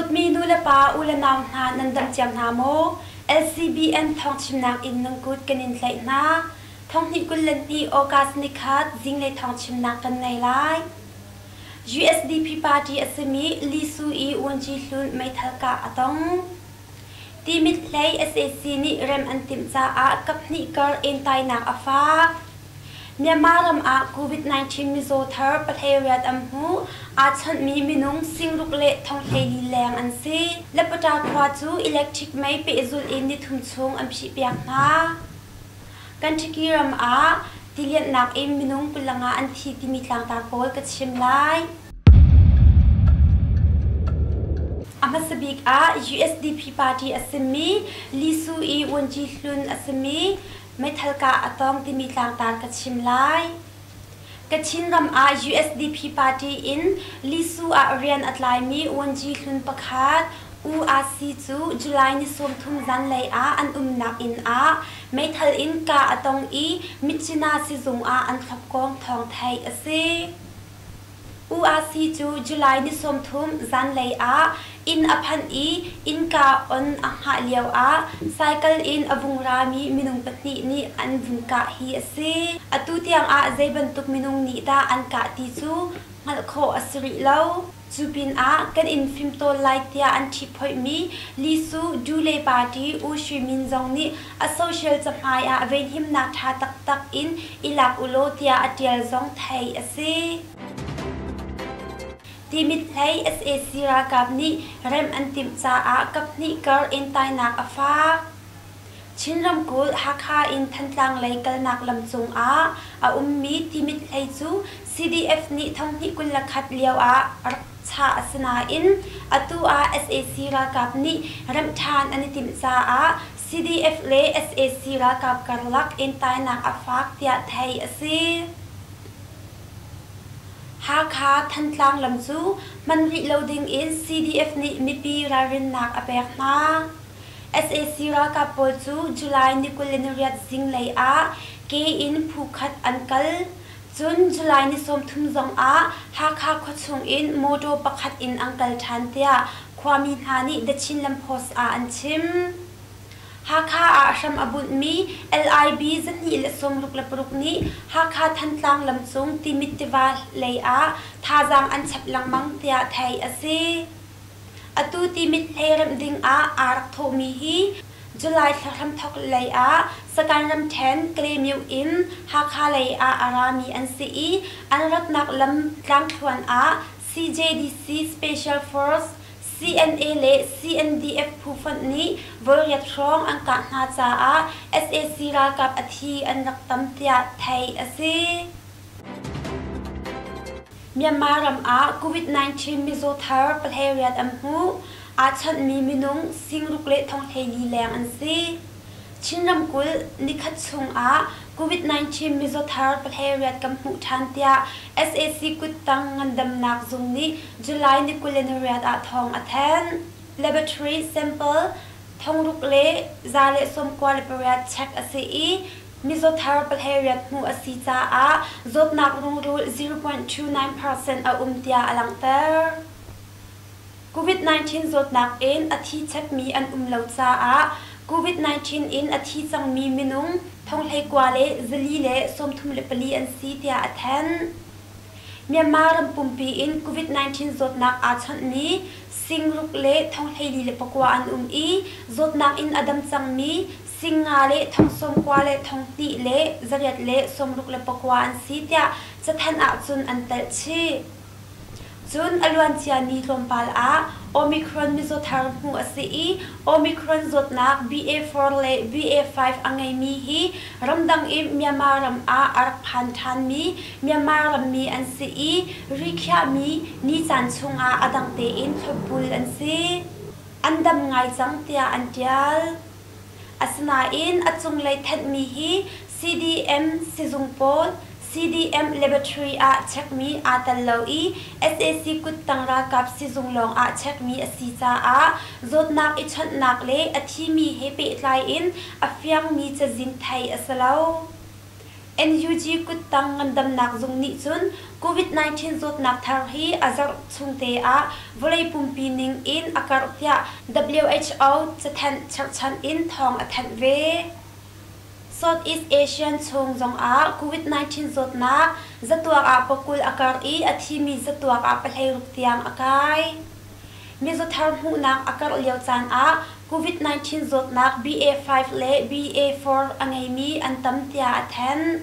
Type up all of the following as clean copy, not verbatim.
Dawtmi nu le pa, u le nau hna nan dam cio hna maw? LCBN thawngchimnak in nan kut kan in tlaih hna. Thonghnih 22 August nikhat zinglei thawngchimnak kan ngei lai. USDP party a simi Lee Su i Wunci Hlun meithal kah a tong. Timit hlei sac nih rem an timh caah kaphnih kar entainak a fak. Myanmar ram ah COVID-19 mizaw thar pahleiriat an hmuh. Aa chawnhmi minung singruk le thonghleili leng an si. Lapata khua cu electric mei pehzulh in nithum chung an phihpiak hna. Kentucky ram ah tilianhnak in minung 25 an thi timi tlangtar pawl ka chim lai. A hmasa bik ah USDP party a simi Lee Su i Wunci Hlun a simi meithal kah a tong timi tlangtar ka chim lai. Kachin ram ah USDP party in Lisu ah rian a tlaimi Wunci Hlun pakhat UAC cu July ni 30 zanlei ah an umnak inn ah meithal in kah a tong i Myitkyina sizung ah an thlop kong thawng theih a si. UAC cu July ni 30 zanlei ah inn a phanh i innka on a hngah lioah cycle in a vung rami minung pahnih nih an vun kah hi a si. Atu tiangah zei bantuk minung nih dah an kah ti cu hngalh khawh a si rih lo. Cu pinah kan in fimtawl lai tiah an ṭhihphoihmi Lisu Dule Party U Shwe Min zong nih a social cahmai ah venhimnak ṭha taktak in i lak ulaw tiah a ṭial zong theih a si. Timit hlei sac ralkap nih remh an timh caah kaphnih kar entainak a fak. Chin ramkulh Hakha in Thantlang lei kalnak lam cung ah a ummi Timit hlei cu CDF nih thonghnih 21 lio ah rak chah a si nain atu ah sac ralkap nih remh ṭhan an i timh caah CDF le sac ralkap karlak entainak a fak tiah theih a si. Hakha Thantlang lam cu hman rih lo ding in CDF nih mipi ralrinnak a pek hna. Sac ralkap pawl cu July ni 28 zinglei ah ke in phu khat an kal. Cun July ni 30 zong ah Hakha khuachung in mawṭaw pakhat in an kal ṭhan tiah khuami hna nih The Chinland Post ah an chim. Hakha ah hram a bunhmi LIB 266 nih Hakha Thantlang lamcung Timit tiva lei ah thazaang an chap lengmang tiah theih a si. Atu Timit hlei remh ding ah aa rak thawhmi hi July thla hramthawk lei ah Sagaing ramṭhen Kalaymyo in Hakha lei ah a rami an si i an ratnak lam tlangthluan ah CJDC Special Force, CNA le CNDF phu fonh nih voiriat hrawng an kah hna caah sac ralkap a thi an rak tam tiah theih a si. Myanmar ram ah COVID-19 mizaw thar pahleiriat an hmuh. Aa chawnhmi minung singruk le thonghleili leng an si. Chin ramkulh nikhat chung ah COVID-19 mizaw thar pahleiriat kan hmuh ṭhan tiah sac kuttang ngandamnak zung nih July ni 28 ah thawng a thanh. Laboratory sample thongruk le 198 check a si i mizaw thar pahleiriat hmuh a si caah zawtnak rungrul 0.29% a um tiah a langhter. COVID-19 zawtnak in a thi chepmi an um lo caah COVID-19 in a thi cangmi minung thonghlei le 434 an si tiah a thanh. Myanmar ram pumpi in COVID-19 zawtnak aa chawnhmi singruk le thonghlei le pakua an um i zawtnak in a dam cangmi singa le thongsawmkua le thonghnih le zariat le 64 an si tiah cathanh ahcun an telh chih. Cun a luancia ni tlawmpal ah Omicron mizaw thar hmuh a si i Omicron zawtnak BA4 le BA5 a ngeimi hi ramdang in Myanmar ram ah a rak phan ṭhanmi Myanmar rammi an si i rikhiahmi ni caan chungah a dang tein thlopbul an si. An dam ngai cang tiah an ṭial. Asinain a cunglei thenhmi hi CDM sizung pawl CDM laboratory ah chekmi aa tel lo i sac kuttang ralkap sizung lawng ah chekmi a si caah zawtnak i chawnhnak le a thimi he pehtlai in a fiangmi cazin theih a si lo. NUG kuttang ngandamnak zung nih cun COVID-19 zawtnak thar hi a zarh chungte ah vawlei pumpi ning in a karh tiah WHO cathanh cherhchan in thawng a thanh ve. Southeast Asian chung zongah COVID-19 zawtnak zatuak ah pakul a karh i a thimi zatuak ah 16 tiang a kai. Mizaw thar hmuhnak a karh lio caan ah COVID-19 zawtnak BA5 le BA4 a ngeimi an tam tiah a thanh.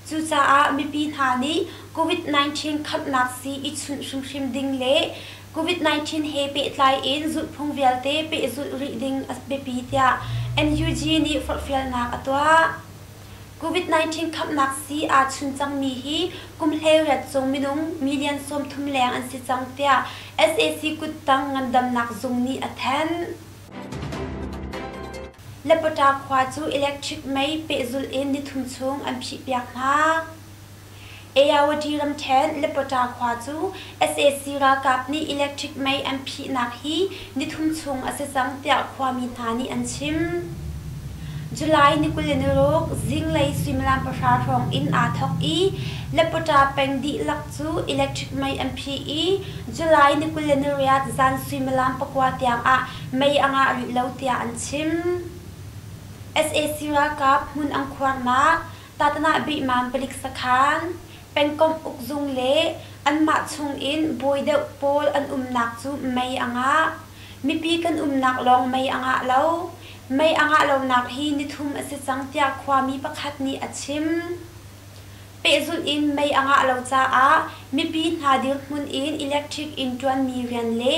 Cucaah mipi hna nih COVID-19 khamnak sii i chunh hrimhrim ding le COVID-19 he pehtlai in zulhphung vialte pehzulh rih ding a biapi tiah NUG nih forhfialnak a tuah. COVID-19 khamnak sii aa chun cangmi hi kum 18 cung minung million 30 leng an si cang tiah sac kuttang ngandamnak zung nih a thanh. Lepota khua cu electric mei pehzulh in nithum chung an phihpiak hna. Ayawady ramṭhen Lepota khua cu sac ralkap nih electric mei an phihnak hi nithum chung a si cang tiah khuami hna nih an chim. July ni 26 zinglei suimilam 9 hrawng in aa thawk i Lepota peng dihlak cu electric mei an phih i July ni 28 zan suimilam 9 tiang ah mei a ngah rih lo tiah an chim. Sac ralkap hmun an khuarnak Tatanah Bihman palik sakhan, pengkomh ukzung le anmah chungin bawi deuh pawl an umnak cu mei a ngah. Mipi kan umnak lawng mei a ngah lo. Mei a ngah lonak hi nithum a si cang tiah khuami pakhat nih a chim. Pehzulh in mei a ngah lo caah mipi hna dirhmun in electric in ṭuanmi rian le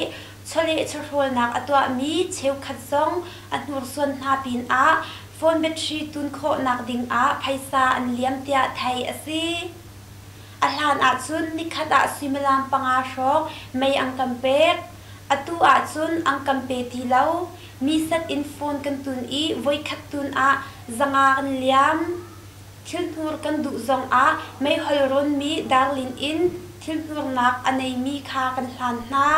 chawleh chawhrawlnak a tuahmi cheukhat zong a hnursuan hna pinah phone battery tun khawhnak dingah phaisa an liam tiah theih a si. A hlan ahcun nikhat ah suimilam 5 hrawng mei an kan pek. Atu ahcun an kan pe ti lo. Mi set in phone kan tun i voikhat tun ah 500 kan liam. Thilhnur kan duh zongah meihol rawnmi darlin in thilhnurnak a neimi kha kan hlan hna.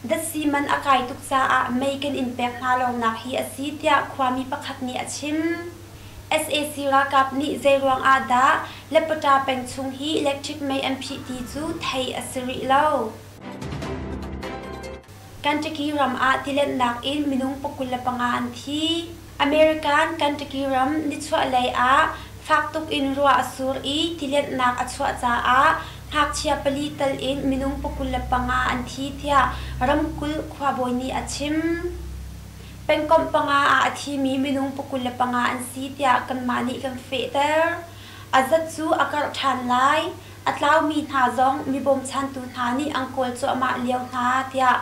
Datsi man a kai tuk caah mei kan in pek hna lonak hi a si tiah khuami pakhat nih a chim. Sac ralkap nih zeiruang ah dah Lepota peng chung hi electric mei an phih ti cu theih a si rih lo. Kentucky ram ah tilenhnak in minung 25 an thi. American Kentucky ram nichuahlei ah fak tuk in ruah a sur i tilianhnak a chuah caah ngakchia pali tal in minung 25 an thi tiah ramkulh khuabawi nih a chim. Pengkomh panga ah a thimi minung 25 an si tiah kanmah nih kan fehter. A zat cu a karh ṭhan lai. A tlaumi hna zong mi bawmchantu hna nih an kawl cuahmah lio hna tiah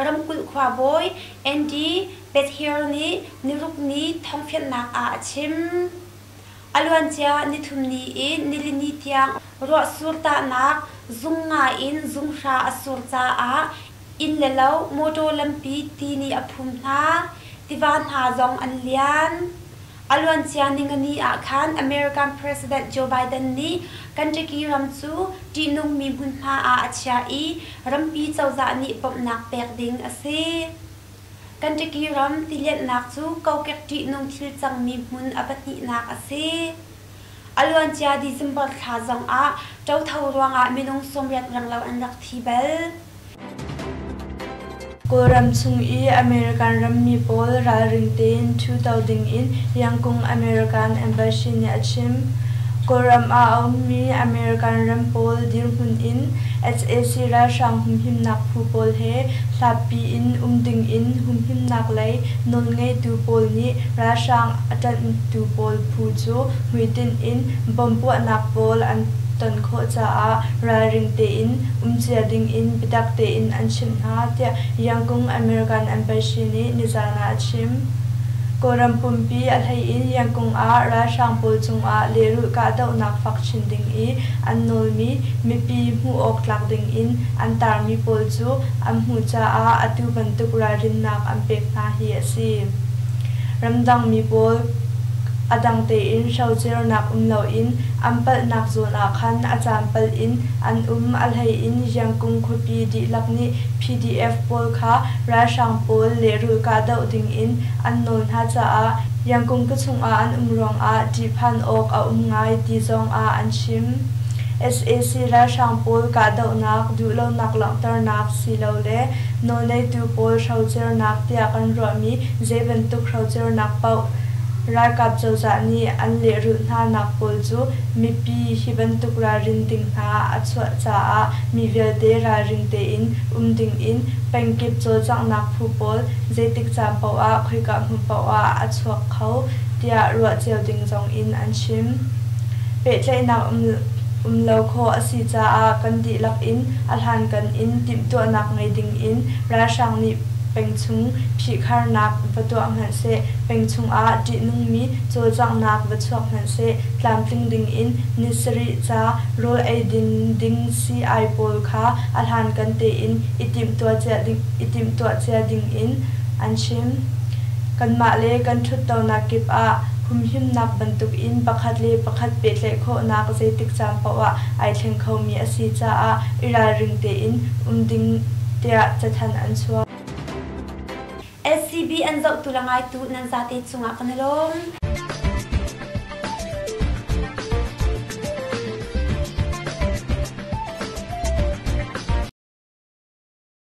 ramkulh khuabawi Andy Beshear nih nirukni thawngfianhnak ah a chim. A luancia nithumni in nilini tiang ruahsur tahnak zung nga in zung hra a sur caah inn le lo mawṭaw lampi ti nih a phum hna. Tiva hna zong an lian. A luancia ningani ah khan American President Joe Biden nih Kentucky ram cu ṭihnungmi hmunhma ah a chiah i rampi cozah nih bawmhnak pek ding a si. Kentucky ram tilianhnak cu kokek ṭihnung thil cangmi hmun a pahnihnak a si. A luancia December thla zongah ṭotho ruangah minung 80 renglo an rak thi bal. Kawlram chung i American rammi pawl ralring tein ṭhuto dingin Yangon American Embassy nih a chim. Kawlram ah a ummi American ram pawl dirhmun in sac ralhrang humhimnak phu pawl he hlatpi in um dingin humhimnak lei nawlngeitu pawl nih ralhrang a ṭanhtu pawl phu cu hmuitinh in bomb puahnak pawl an ton khawh caah ralring tein um cia dingin biatak tein an chimh hna, tiah Yangon American Embassy nih nizaan ah a chim. Kawlram pumpi a hleiin Yangon ah ralhrang pawl cungah lehrulh kahdohnak fak chin ding i an nawlmi mipi hmuh awk tlak dingin an taarmi pawl cu an hmuh caah atu bantuk ralrinnak an pek hna hi a si. Ramdangmi pawl a dang tein hrocernak um loin an palhnak zawn ah khan a caan palh in an um. A hlei in Yangon khuapi dihlak nih PDF pawl kha ralhrang pawl lehrulh kahdoh dingin an nawl hna caah Yangon khuachung ah an um ruangah ṭihphan awk a um ngai ti zong ah an chim. Sac ralhrang pawl kahdohnak, duhlonak langhternak silole nawlneitu pawl hrocernak tiah kan ruahmi zeibantuk hrocernak paoh ralkap cozah nih an lehrulh hna nak pawl cu mipi hi bantuk ralrin ding hna a chuah caah mi vialte ralring tein um ding in pengkip cawlcanghnak phu pawl zeitik caan paoh ah khoika hmun paoh ah a chuak kho tiah ruah cio ding zong in an chim. Pehtlaihnak um lo khawh a si caah kan dihlak in a hlankan in timhtuahnak ngei ding in ralhrang nih pengchung phihkharnak va tuah hmanhseh, pengchung ah ṭihnungmi cawlcanghnak va chuak hmanhseh, tlamtling ding in ni sarih ca rawl eidin ding sii-ai pawl kha a hlankan tein i timhtuah cia ding in an chim. Kanmah le kan ṭhuttonak kip ah humhimnak bantuk in pakhat le pakhat pehtlaih khawhnak zeitik caan paoh ah ai thleng khomi a si caah i ralring tein um ding tiah cathanh an chuah. LCB an zohtu le ngaitu nan zate cungah kan i lawm.